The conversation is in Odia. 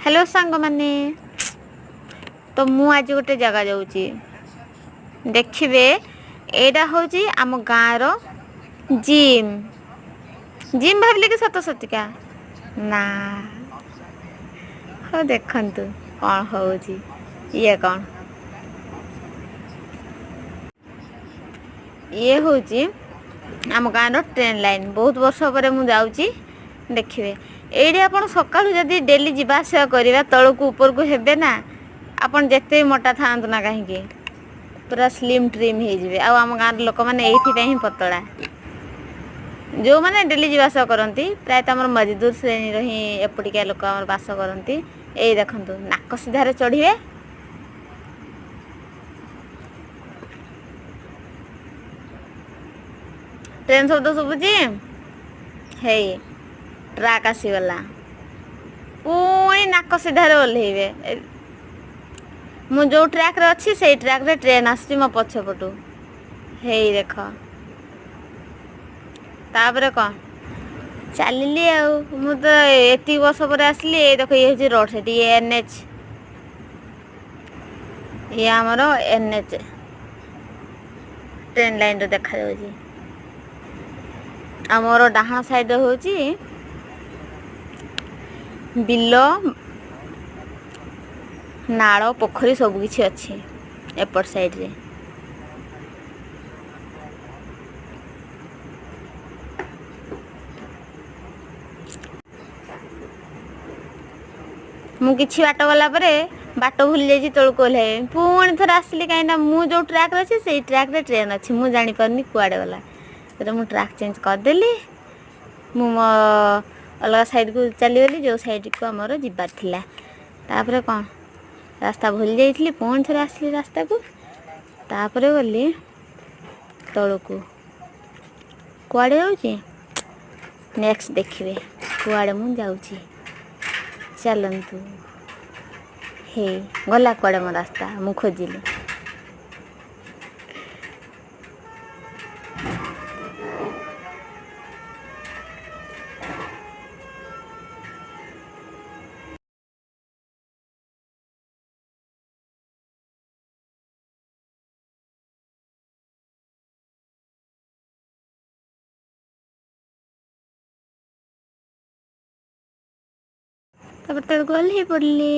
ହ୍ୟାଲୋ ସାଙ୍ଗମାନେ, ତ ମୁଁ ଆଜି ଗୋଟେ ଜାଗା ଯାଉଛି। ଦେଖିବେ, ଏଇଟା ହେଉଛି ଆମ ଗାଁର ଜିମ୍। ଜିମ୍ ଭାବିଲେ କି ସତ ସତିକା ନା? ହଉ, ଦେଖନ୍ତୁ କ'ଣ ହେଉଛି। ଇଏ କ'ଣ? ଇଏ ହେଉଛି ଆମ ଗାଁର ଟ୍ରେନ୍ ଲାଇନ୍। ବହୁତ ବର୍ଷ ପରେ ମୁଁ ଯାଉଛି। ଦେଖିବେ, ଏଇଠି ଆପଣ ସକାଳୁ ଯଦି ଡେଲି ଯିବା ଆସିବା କରିବା, ତଳକୁ ଉପରକୁ ହେବେ ନା, ଆପଣ ଯେତେ ବି ମୋଟା ଥାଆନ୍ତୁ ନା କାହିଁକି, ପୁରା ସ୍ଲିମ୍ ଟ୍ରିମ୍ ହେଇଯିବେ। ଆଉ ଆମ ଗାଁର ଲୋକମାନେ ଏଇଥିପାଇଁ ହିଁ ପତଳା, ଯେଉଁମାନେ ଡେଲି ଯିବା ଆସିବା କରନ୍ତି। ପ୍ରାୟତଃ ଆମର ମଜଦୁର ଶ୍ରେଣୀର ହିଁ ଏପଟିକା ଲୋକ ଆମର ବାସ କରନ୍ତି। ଏଇ ଦେଖନ୍ତୁ, ନାକ ସିଧାରେ ଚଢ଼ିବେ। ଟ୍ରେନ୍ ଶବ୍ଦ ଶୁଭୁଛି? ହେଇ, ଟ୍ରାକ୍ ଆସିଗଲା। ପୁଣି ନାକ ସିଧାରେ ଓହ୍ଲେଇବେ। ମୁଁ ଯେଉଁ ଟ୍ରାକ୍ରେ ଅଛି, ସେଇ ଟ୍ରାକ୍ରେ ଟ୍ରେନ୍ ଆସୁଛି ମୋ ପଛପଟୁ। ହେଇ ଦେଖ। ତାପରେ କ'ଣ ଚାଲିଲି ଆଉ ମୁଁ ତ ଏତିକି ବର୍ଷ ପରେ ଆସିଲି। ଏଇ ଦେଖ, ଇଏ ହେଉଛି ରୋଡ଼ ସେଠି, ଇଏ ଏନ୍ ଏଚ୍, ଇଏ ଆମର ଏନ୍ ଏଚ୍ ଟ୍ରେନ୍ ଲାଇନ୍ରୁ ଦେଖାଯାଉଛି। ଆଉ ମୋର ଡାହାଣ ସାଇଡ଼୍ରେ ହେଉଛି ବିଲ, ନାଳ, ପୋଖରୀ ସବୁ କିଛି ଅଛି ଏପଟ ସାଇଡ଼୍ରେ। ମୁଁ କିଛି ବାଟ ଗଲା ପରେ ବାଟ ଭୁଲି ଯାଇଛି, ତଳକୁ ଓହ୍ଲାଇବି। ପୁଣି ଥରେ ଆସିଲି, କାହିଁକିନା ମୁଁ ଯେଉଁ ଟ୍ରାକ୍ରେ ଅଛି, ସେଇ ଟ୍ରାକ୍ରେ ଟ୍ରେନ୍ ଅଛି। ମୁଁ ଜାଣିପାରୁନି କୁଆଡ଼େ ଗଲା। ସେଥିରେ ମୁଁ ଟ୍ରାକ୍ ଚେଞ୍ଜ କରିଦେଲି। ମୁଁ ମୋ ଅଲଗା ସାଇଡ଼କୁ ଚାଲିଗଲି, ଯେଉଁ ସାଇଡ଼କୁ ଆମର ଯିବାର ଥିଲା। ତାପରେ କ'ଣ, ରାସ୍ତା ଭୁଲି ଯାଇଥିଲି, ପୁଣି ଥରେ ଆସିଲି ରାସ୍ତାକୁ। ତାପରେ ଗଲି ତଳକୁ। କୁଆଡ଼େ ଯାଉଛି? ନେକ୍ସଟ ଦେଖିବେ କୁଆଡ଼େ ମୁଁ ଯାଉଛି। ଚାଲନ୍ତୁ। ହେ, ଗଲା କୁଆଡ଼େ ମୋ ରାସ୍ତା? ମୁଁ ଖୋଜିଲି। ତାପରେ ତଳକୁ ଓହ୍ଲେଇ ପଡ଼ିଲି।